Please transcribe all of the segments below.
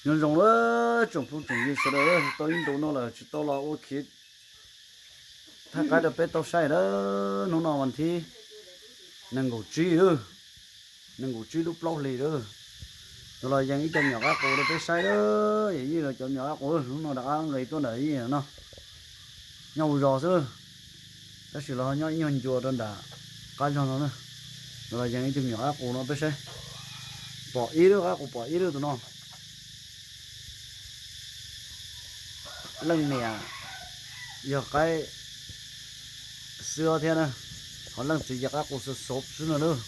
Nyob zoo lawm tsoom phooj tsoom ywg sawv daws, tau ib ntu no lawm tsis tau los ua khiv thaj qaib rau peb tau saib lawm. Hnub no vas thib nees nkaum tsib lawm, nees nkaum tsib lub plaub hlis lawm. Yuav los yees ib co me nyuam qaib qus rau peb saib lawm, yog ib los cov me nyuam qaib qus hnub no rov qab nqis tuaj nram ib no. Nyob hauv zos xwb, tab sis los nyob ib nyuag ncua rau nram qab zog no na. Yuav los yees ib tug me nyuam qaib qus no peb saib. Pom ib lub qaib qus, pom ib lub tus no. Leej niam yog qaib xwb thiab na, ho leej txiv ces qaib qus xov xov xwb ntag lauj,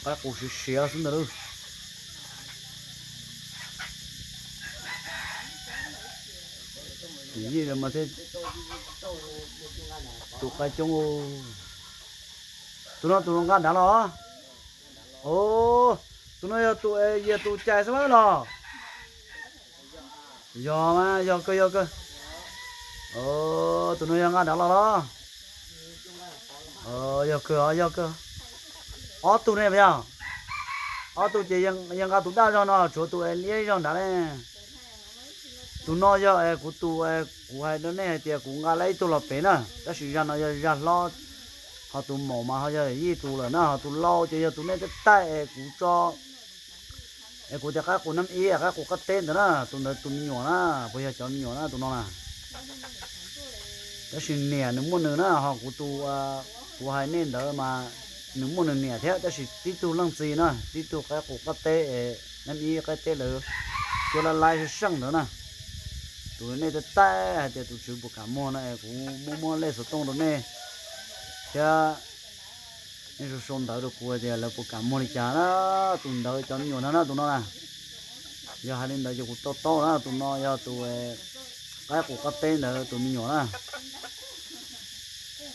qaib qus siav siav xwb ntag lauj. Yij mas thiaj tu qaib coob. Tus no tus nqa nrad los? Tus no yog tus, yog tus cais xwb los? Yog mas, yog kawg, yog kawg. Tus no yog nqa nrad los los? Yog kawg, yog kawg. Ob tug ne puas yog? Ob tug ces yog nqa tus daj zog no, tshuav tus liab zog nrad ne. Tus no yog kuv tus, kuv hais rau nej hais tias kuv nqa lawm ib tug los pem na, tab sis zag no yog zag hlob, ho tus maum mas ho yog yij tus lawm na, ho tus lau ces yog tus nej taij taij es kuv tso, es kuv tias qaib qus nab ib, qaib qus qab teb ntawd na, tus ntawd tus me nyuam na, puas yog cov me nyuam na tus no na. Tab sis niam nws muaj nws na, ho kuv tus, kuv hais nej ntawd mas nws muaj nws niam thiab, tab sis tib tug leej txiv na, tib tug qaib qus qab teb es nab ib qaib teb lawv cuab lab laib seej ntawd na. Tus nej taij taij hais tias tus tswv puas kam muag no es kuv muab muab lej xov tooj rau nej thiab. Nej sau sau ntawv rau kuv hais tias lawv puas kam muag li cas na. Tus ntawd cov me nyuam no na, tus no na. Yog hais li ntawd ces kuv tau taub na, tus no yog tus qaib qus qab teb ntawd tus me nyuam na.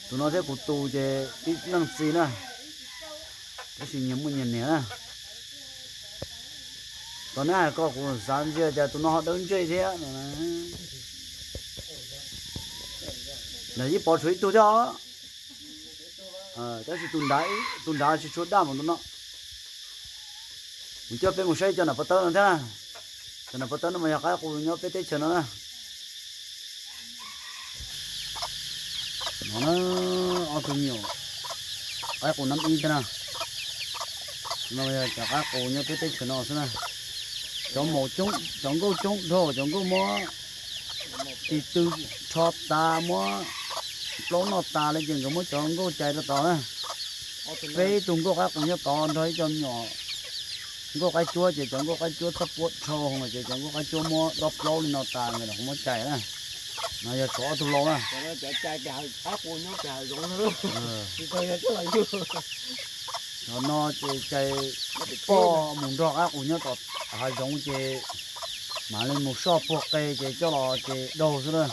Tus no thiab kuv tus ces tib leej txiv na, tab sis nyias muaj nyias niam na. Tos neb hais ko kuv xav ntsia cas tus no ho dawb ntsej thiab. Nram ib pov tshuav ib tug thiab os. Tab sis tus nrad tsis tshua daj mas tus no. Mus coj peb mus saib cov nram pov tawb no thiab na. Cov nram pov tawb no mas yog qaib qus nyob peb teb chaws no na. No na, ob tug me nyuam qaib qus nab ib thiab na. No yog cov qaib qus nyob peb teb chaws no xwb na. Cov maum coob, cov nkauj coob dhau, cov nkauj muab tis tw rho tas, muab plaub noj tas li ces nkawd muab cov nkauj cais rau tod na. Peb ib tug nkauj qaib qus nyob tod nrog ib co me nyuam nkauj qaib cuab ces cov nkauj qaib cuab txhob puab dhau ces cov nkauj qaib cuab muab dob plaub li no tas nkawd ho muab cais na. No yog tshuav ob tug lau na. Cov no ces cais poj mus nrog qaib qus nyob tom hav zoov ces mam li mus soj puag qe ces coj los ces daug xwb na.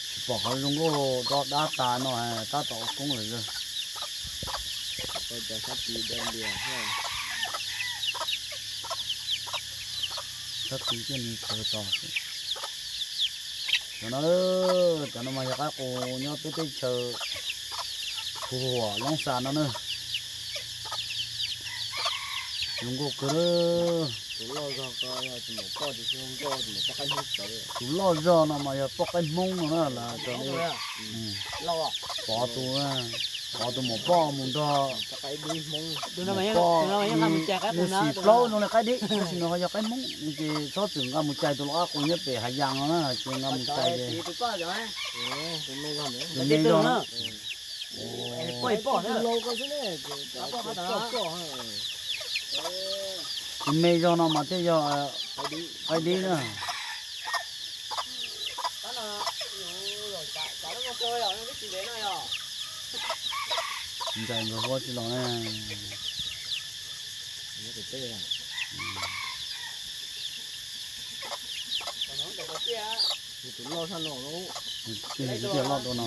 Tsis pom qhov zoo nkauj do dab tas no tab tom ua koob lawm. Sab tid thiaj li khaws tos xwb. Cov no, cov no mas yog qaib qus nyob peb teb chaws Phu Huam Loob Xas no na. Zoo nkauj kawg. Tus loj zog no mas yog poj qaib Hmoob no na, lawv cov li pov tus, pov tus maum poj mus nrog maum poj, nws xim plaub zoo li qaib dib, tab sis nws ho yog qaib Hmoob, ces txhob txwm nqa mus cais tus lau qaib qus nyob pem Hav Yas no na, ces nqa mus cais ces tus me zog, tus me zog no mas thiaj yog qaib dib na. Ncaim nkawd huab tsis los na. Tus loj dua no,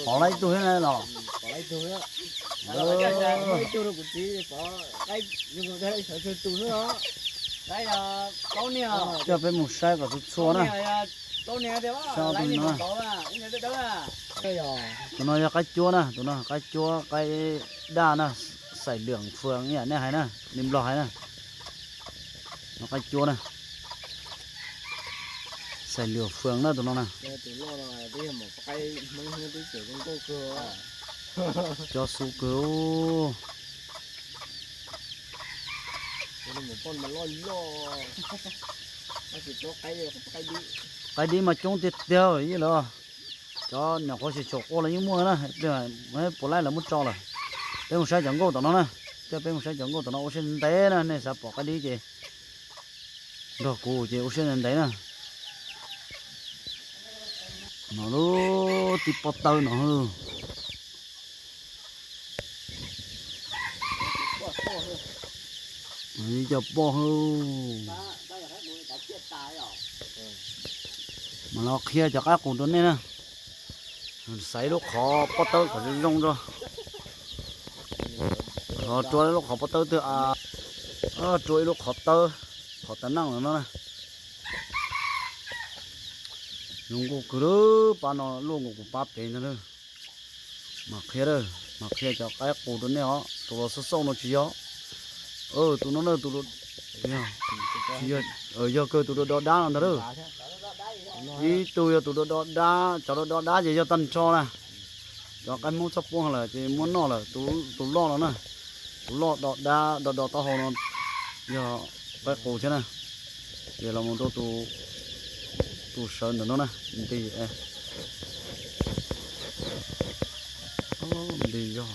pov lawm ib tug thiab na los? Coj peb mus saib kom txhua txhua na. Saib ob tug no. Tus no yog qaib cuab na, tus no qaib cuab qaib daj na, xaim lwam fwam ib yam nej hais na, li Nplog hais na. Qaib cuab na, xais lwm fwv na tus no na. Cov xu kawg. Qaib dib mas coob tiag tiag ib los. Cov nyuam qhuav tsis tshua quaj los yeej muaj na, puas laij lawv muab tso lawm. Peb mus saib cov nkauj tom no na, thiab peb mus saib cov nkauj tom no ua siab ntev na, nej xav pom qaib dib ces nrog kuv ces ua siab ntev na. No lub tib pob tawb no. Cov poj hwb. Mas los qhia cov qaib qus rau nej na. Xaiv ib lub qhov pob tawb kom zoo zoo tso. Los rua ib lub qhov pob tawb twg a, rua ib lub qhov tawb, qhov tav neej no na. Zoo nkauj kawg lawm, pab no luaj nkaus kuv pab pem ntag lawm. Mas qhia, mas qhia cov qaib qus rau nej os, tus los xauj xauj no tsis yog. Tus no na, tus, yog kawg tus do do dab no ntag lawm. Ib tug yog tus do do dab, cov do do dab ces yog tag nrho na. Cov qaib Hmoob txhob puab lawm ces muab noj lawm, tus loj no na. Tus loj do dab do do taub hau no yog qaib qus thiab na. Ces los mus rau tus sawv ntawm no na, nti, nti zog.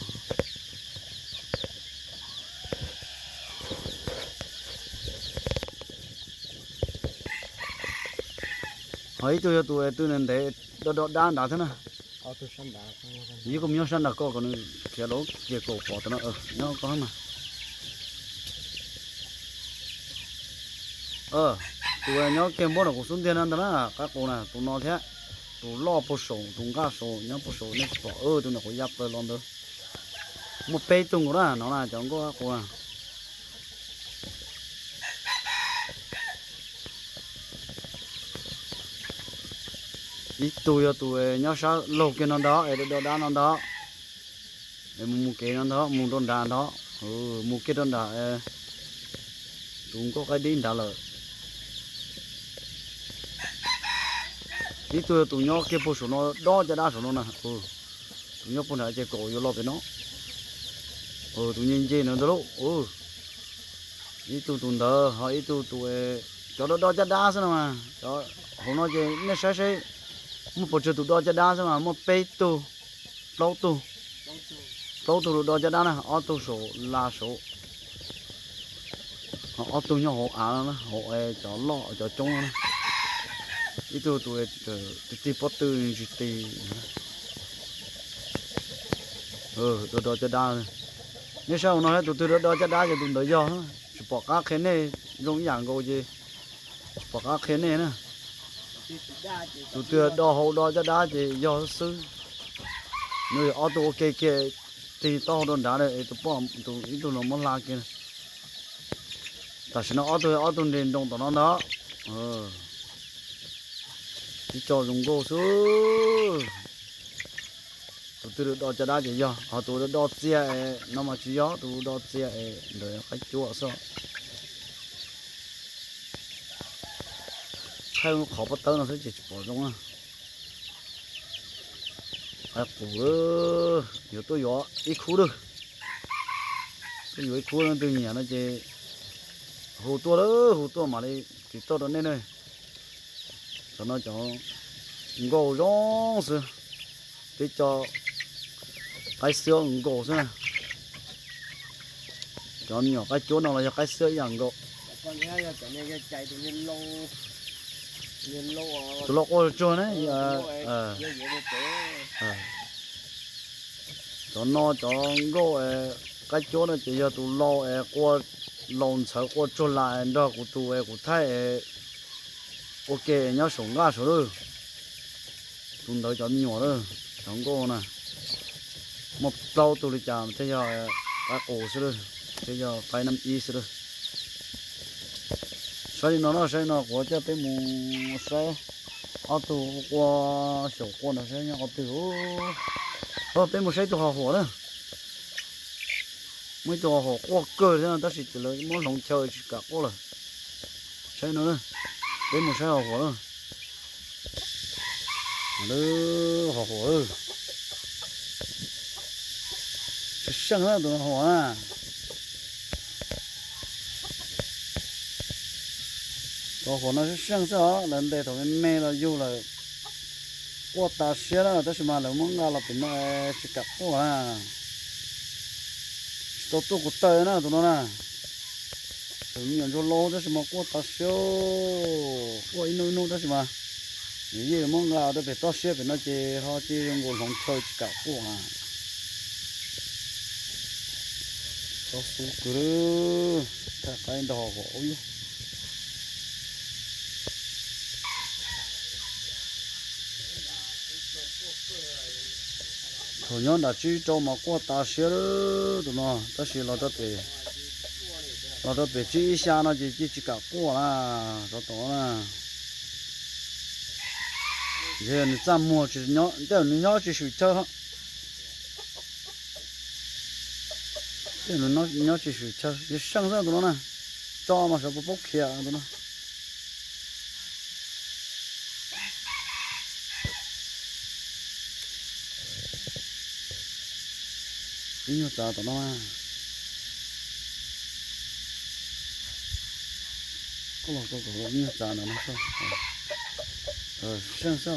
Ho ib tug yog tus twg ntev ntev do do dab nrad thiab na. Yog koj mus nyob sab nrad koj kom nws khiav los kiag kom pom tus no, nyob koj mas. Tus nyob kiag npuab nram kuv xub ntiag no ntag na, qaib qus na, tus no thiab. Tus loj puag saum, tus nqaj saum, nyob puag saum nej tsis pom, tus nyuam qhuav ya plaws los ntawd. Muaj peb tug nkaus na no na cov nkauj qaib qus na. Ib tug yog tus nyob sab laug kiag no ntag es do do dab no ntag. Es mus mus kev no ntag, mus rau nrad ntag, mus kiag rau nrad, tus nkauj qaib dib nrad lawm. Ib tug yog tus nyob kiag puag saum no, do caj dab saum no na. Tus nyob puag nrad ces kaum yuav los pem no. Tus nce nce ntawd ntag lauj. Ib tug tus ntawd ho ib tug tus, cov do do caj dab xwb no mas. Cov hauv no ces nej saib seb muaj puas tsawg tus do caj dab xwb mas muaj peb tug, plaub tug, plaub tug tus do caj dab na, ob tug saum las saud. Ho ob tug nyob hauv av no na, hauv cov loj cov coob no na. Ib tug tus tig pob tw ntsis tis. Do do caj dab. Nej saib hauv no tus twg do do caj dab ces tus ntawd yog, tsis pom qab qhia nej, zoo ib yam nkaus ces tsis pom qab qhia nej na. Tus twg do hau do caj dab ces yog xwb. Nws ob tug ua ke kiag, tig taub hau rau nrad es tus poj tus ib tug los muab hla kiag. Tam sim no ob tug, ob tug nres nroos tom no ntag. Ib co zoo nkauj xwb. Tus twg do caj dab ces yog, ho tus do txias no mas tsis yog, tus do txias es ntawd qaib cuab xwb. Thaij qhov pob tawb no xwb ces tsis pom zoo na. Qaib qus, yuav tuaj yuav ib khub lawm. Tuaj yuav ib khub leej twg nyiam no ces hu tuaj lawm, hu tuaj mam li tiv toj rau nej na. Cov no cov nkauj zoo xwb, tib co qaib xwb nkaus xwb na. Cov me nyuam qaib cuab no los yog qaib xwb ib yam nkaus. Tus loj quaj tsuag ne. Cov no cov nkauj qaib cuab no ces yog tus laus es quaj, laus ntxhawv quaj tsuag las nrog kuv tus es kuv thaij es ua ke nyob saum nqaj saud lawm. Tus ntawd cov me nyuam lawm, cov nkauj na. Muaj plaub tug li cas thiaj yog qaib qus xwb lawm, thiaj yog qaib nab ib xwb lawm. Saib li no no, saib li no kuv coj peb mus saib ob tug quaj xyaum quaj no saib nyob qhov twg. Peb mus saib ib tug ho huam na. Muaj ib tug ho huam quaj kawg thiab tab sis ces lawv muab hloov chaw tsis kam quaj lawm. Saib no, peb mus saib hos huam lawm. Hos huam lawm. Seej seej na tus no hos na. Tus huam no seej seej xwb os, lawv ntes thaum me me los yug lawm quaj tas siab na, tab sis mas lawv muab nqa los pem no tsis kam quaj na. Tsis tau tuaj kuv taw na tus no na. Tus me nyuam ntsuag laus tab sis mas quaj tas siab, quaj ib hnub ib hnub tab sis mas yij muab nqa rau pem toj siab pem no ces ho cia li zoo nkaus hloov chaw tsis kam quaj. Tsob xub kawg, thaij qaib nrog huam ub yug. Thaum nyob nram tsib rau mas quaj tas siab tus no, tab sis los rau pem tsib ib xya no ces cia tsis kam quaj na, tsov tom na. Yog nws txaj muag tsis nyob, tej zaum nws nyob tsis swm chaw, tej zaum nws nyob tsis swm chaw, yog seej xwb tus no na. Tso mas sawv puas paub khiav tus no. Ib nyuag txav tom no. Koj los koj kom ib nyuag txav ntawm no. Seej xwb.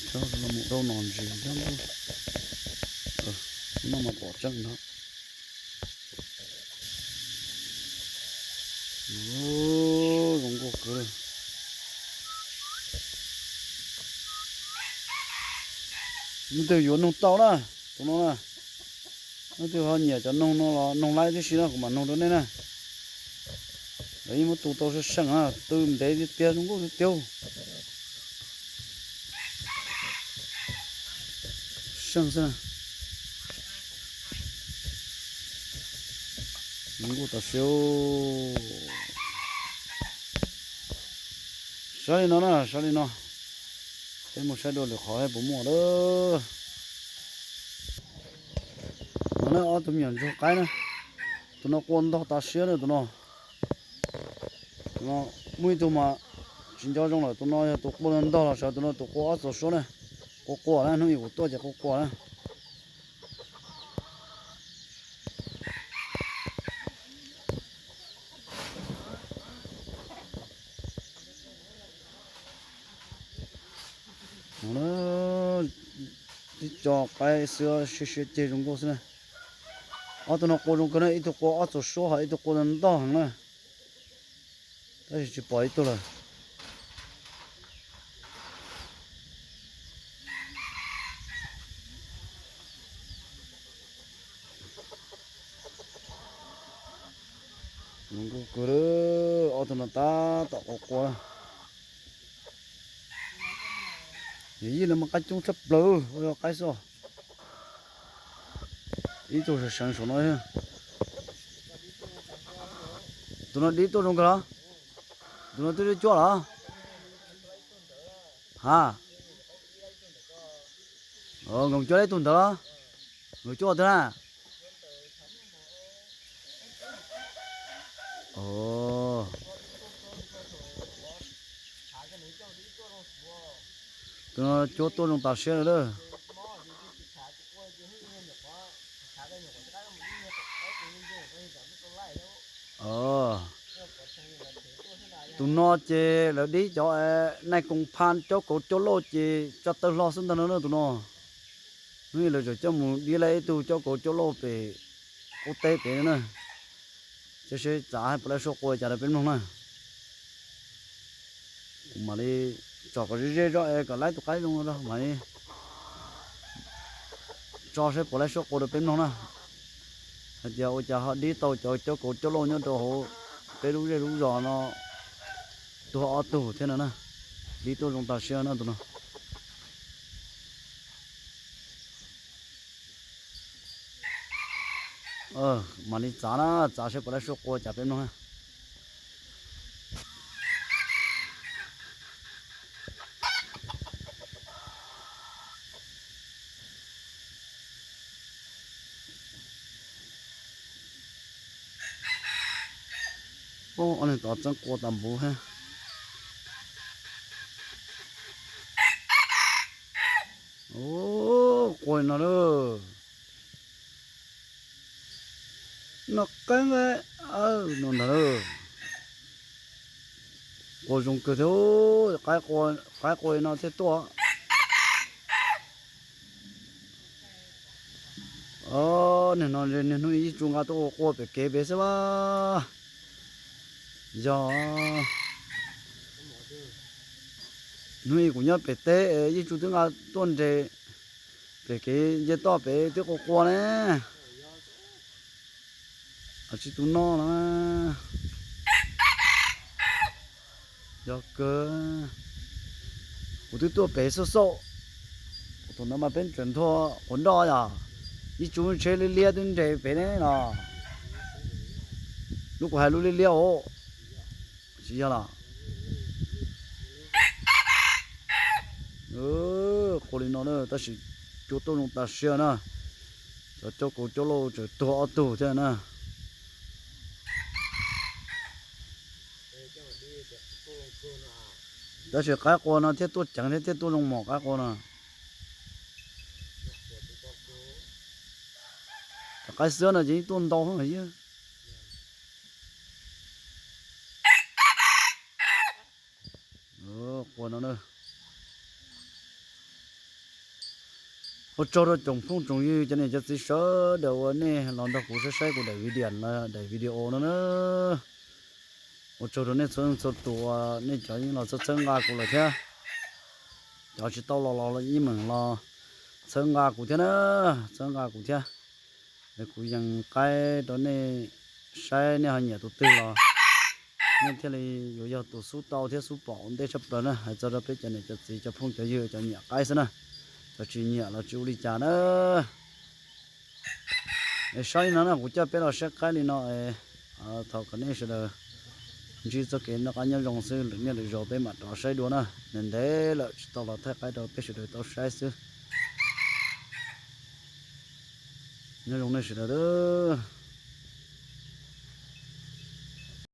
Tshawb los mus rau nom ntsis xwb ntuj. Noj mas pom tseeb no. Zoo nkauj kawg. Leej twg yuav noog tau na, tus no na. Leej twg ho nyiam cov noog no los noog laib tib si no kuv mam noog rau nej na. Lawv yeej muab tu tau seej seej na, tw ntev tiag tiag, zoo nkauj tiag tiag. Seej xwb. Zoo nkauj tas siab. Sawv li no na, sawv li no. Peb mus saib dua lwm qhov puas muaj lawm. No na ob tug me nyuam ntsuag qaib na. Tus no qua ntog tas siab na tus no. Tus no muaj ib tug mas tsis nco zoo lawm, tus no yog tus qua ntog los sawv, tus no tus qua ob txuas suab na. Qua qua na, hnub ib kuv tuaj ces qua qua na. Tib co qaib xwb siab siab ceg zoo nkauj xwb na. Ob tug no qua zoo kawg na, ib tug qua ob txuas suab ho ib tug qua ntog heev na. Tab sis tsis pom ib tug lawm. Zoo nkauj kawg, ob tug no tab tom qua qua. Yog yij lawv mas qaib coob tshaj plaws, ua yog qaib xwb. Ib tug seev seev saum no. Tus no dib tuaj zoo kawg los? Tus no twb cuaj los? Ha, nkawd cuaj ib tug ntawd los? Nkawd cuaj twg na? Tus no cuab tuaj zoo tas siab lawm. Tus no ces lawv dib cov nai koos pha caub kauv caub lauj ces tsa taw hlo xwb ntag no na tus no. Hnub ib lawv tseem coj mus dib lawm ib tug caub kauv caub lauj pem qub teb pem na. Saib seb txav puas laib suab qua cas rau peb mloog na. Kuv mam li tsom kom ze ze zog es kom laib tus qaib zoo zog mam li tso seb puas laib suab qua rau peb mloog na. Hais tias ua cas ho dib tau cov caub kauv caub lauj nyob rau hauv peb lub zej lub zos no tuag ob tug thiab no na. Dib tuaj zoo tas siab no tus no. Mam li txav na, txav seb puas laib suab qua cas peb mloog na. Ob niag tod txeeb qua tas npuv thiab. Ub, qua li no lawm. No qeeb no ntag lawm. Qua zoo kawg thiab, qaib qua li no thiaj tuaj. Niag no niag hnub ib tsuj nqa tuaj ua qua pem kev pem xwb las. Yog hnub ib kuv nyob pem teb, ib tsuj twb nqa tuaj nres pem kev nce toj pem twb qua qua ne. Tsis tu noj na. Yog kawg. Kuv twb tuaj pem xauj xauj. Thaum no mas peb tseem nthua quav nroj yom. Ib tsuj tsheb liab liab twb nres pem ne no. Lub kuv hais lub liab liab os. Tsis yog los. Qua li no na, tab sis cua tuaj zoo tas sia na. Cov coj kaus coj lauj tseem tuag ob tug thiab na. Tab sis qaib qua no thiaj tuaj ceev thiab thiaj tuaj zoo mos qaib qua no. Cov qaib xwb no ces yeej tuaj ntau heev yog. Qua no na. Ua tsaug rau tsoom phooj tsoom ywg cov niam cov txiv sawv daws uas nej los nrog kuv saib saib kuv daim video, daim video no na. Ua tsaug rau nej txhua leej txhua tus uas nej cov yeej los txhawb txhawb nqa kuv lawm thiab. Cov tsis tau los los yeej meem los txhawb nqa kuv thiab na, txhawb nqa kuv thiab. Es kuv yees qaib rau nej saib, nej ho nyiam tus twg los nej thiaj li yuav yog tus xub tau thiab xub pom ua ntej tshaj plaws na. Hais txog rau peb cov niam cov txiv cov phooj cov ywg cov nyiam qaib xwb na, cov tsis nyiam los tsis ua li cas na. Es saib li no na, kuv coj peb los saib qaib li no es thov kom nej sawv daws ntsib txoj kev noj qab nyob zoo xwb, lwm niaj lwm zaus peb mam rov saib dua na. Ntev ntev lawm tsis tau los thaij qaib rau peb sawv daws tau saib xwb. Nyob zoo nej sawv daws.